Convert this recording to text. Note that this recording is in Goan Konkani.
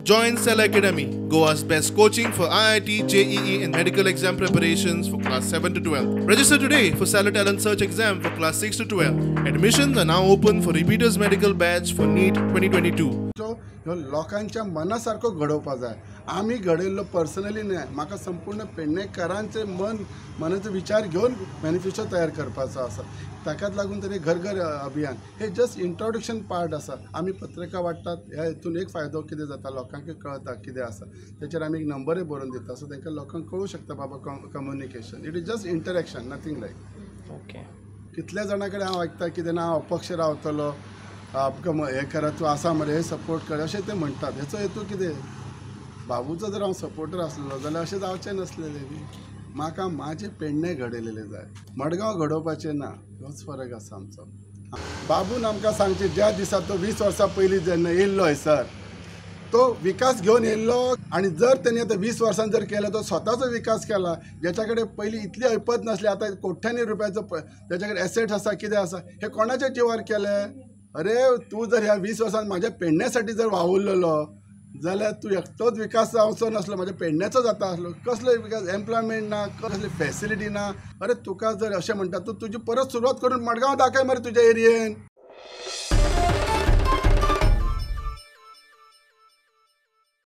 Join Cell Academy, Goa's best coaching for IIT, JEE, and medical exam preparations for class 7 to 12. Register today for Cellar Talent Search exam for class 6 to 12. Admissions are now open for repeaters medical batch for NEET 2022. ह्यो लोकांच्या मना सारको घडोवपा जाय. आमी घडयल्लो पर्सनली न्हय, म्हाका संपूर्ण पेडणेकरांचे मन मनाचो विचार घेवन मॅनिफेस्टो तयार करपाचो आसा. ताकाच लागून तरी घर घर अभियान हे जस्ट इंट्रोडक्शन पार्ट आसा. आमी पत्रिका वांट्टात, ह्या हितून एक फायदो कितें जाता, लोकांक कळटा कितें आसा. तेचेर आमी एक नंबरय बरोवन दिता, सो तांकां लोकांक कळूं शकता बाबा communication, it is just interaction, nothing like. Okay. कितल्या जाणां कडेन हांव आयकता कितें ना, हांव अपक्ष रावतलो, हें करा, तूं आसा मरे, हे सपोर्ट कर, अशें ते म्हणटात. हेचो हेतू कितें, बाबूचो जर हांव सपोर्टर आसलो जाल्यार अशें जावचें नासलेलें न्ही. म्हाका म्हाजें पेडणें घडयलेलें जाय, मडगांव घडोवपाचें ना. होच फरक आसा आमचो. बाबून आमकां सांगचें, ज्या दिसा तो 20 वर्सां पयलीं जेन्ना येयल्लो हयसर, तो विकास घेवन येयल्लो. आनी जर तेणी आतां 20 वर्सां जर केलो, तो स्वताचो विकास केला. ज्याच्या कडेन पयलीं इतली ऐपत नासली, आतां कोट्यांनी रुपयाचो तेच्या कडेन एसेट्स आसा, कितें आसा, हे कोणाच्या जिवार केलें? अरे तूं जर ह्या 20 वर्सां म्हाज्या पेडण्यासाठी जर वावुरलेलो जाल्यार तूं एकटोच विकास जावचो नासलो, म्हाज्या पेडण्याचो जाता आसलो. कसलो विकास? एम्प्लॉयमेंट ना, कसली फॅसिलिटी ना. अरे तुका जर अशें म्हणटा, तूं तुजी परत सुरवात करून मडगांव दाखय मरे तुज्या एरियेन.